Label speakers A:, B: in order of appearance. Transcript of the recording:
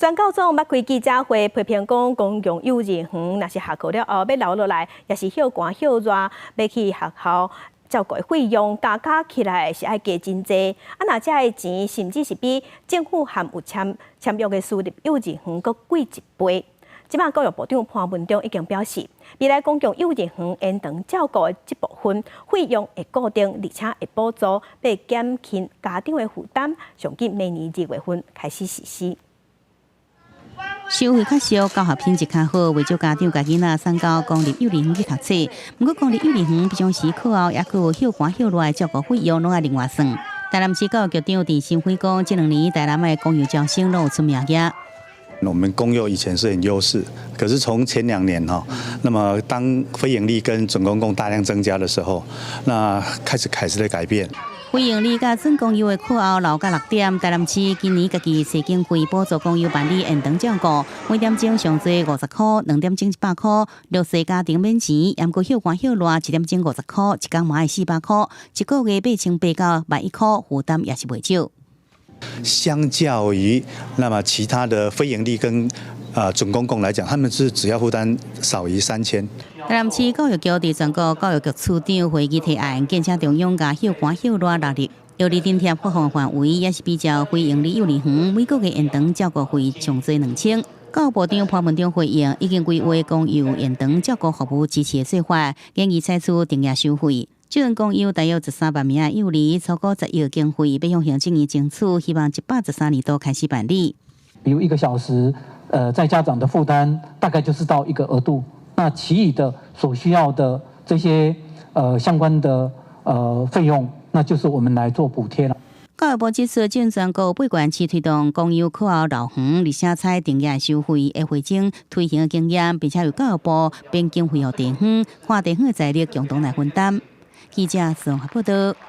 A: 全教總捌開記者會批評講，公共幼兒園若是下課了後欲留落來，抑是歇寒歇熱，欲去學校照顧費用加加起來是愛加真濟。啊，若這个錢甚至是比政府和有簽簽約的私立幼兒園閣貴一倍。這擺教育部長潘文忠已經表示，未來公共幼兒園延長照顧的這部分費用會固定，而且會補助，欲減輕家長的負擔。上緊明年2月份開始實施。
B: 收費較俗，教學品質較好，袂少家長共囡仔送到公立幼兒園去讀冊。毋過公立幼兒園平常時課後，抑閣有歇寒歇熱的照顧費用，攏愛另外算。台南市教育局長鄭新輝講，這兩年台南的公幼招生攏有出名額。
C: 我們公幼以前是很優勢，可是從前2年哈，那麼當非營利跟準公共大量增加的時候，那開始的改變。
B: 非營利佮準公幼的課後留到6點，台南市今年家己提經費補助公幼辦理延長照顧，每點鐘上濟50箍，2點鐘100箍，弱勢家庭免錢，毋過歇寒歇熱1點鐘50箍，一工嘛愛400箍，一個月8100到11,000箍，負擔也是袂少。
C: 相較於那麼其他的非營利跟準公共來講，他們是只要負擔少於3000。
B: 台南市教育局佇全國教育局處長會議提案，建請中央共歇寒歇熱納入幼兒津貼發放範圍，也是比照非營利幼兒園每個月延長照顧費上濟2000。教育部長潘文忠回應，已經規劃公幼延長照顧服務支持的做法，建議採取定額收費。這陣公幼大約13萬名的幼兒，超過10億經費，欲向行政院爭取，希望113年度開始辦理。
D: 比如一個小時，在家長的負擔大概就是到一個額度，那其餘的所需要的這些相關的費用，那就是我們來做補貼了。
B: 教育部指出，正全國八縣市推動公幼課後留園，而且採定額收費的會診推行的經驗，並且由教育部編經費予地方，看地方的財力共同來分擔。記者綜合報道。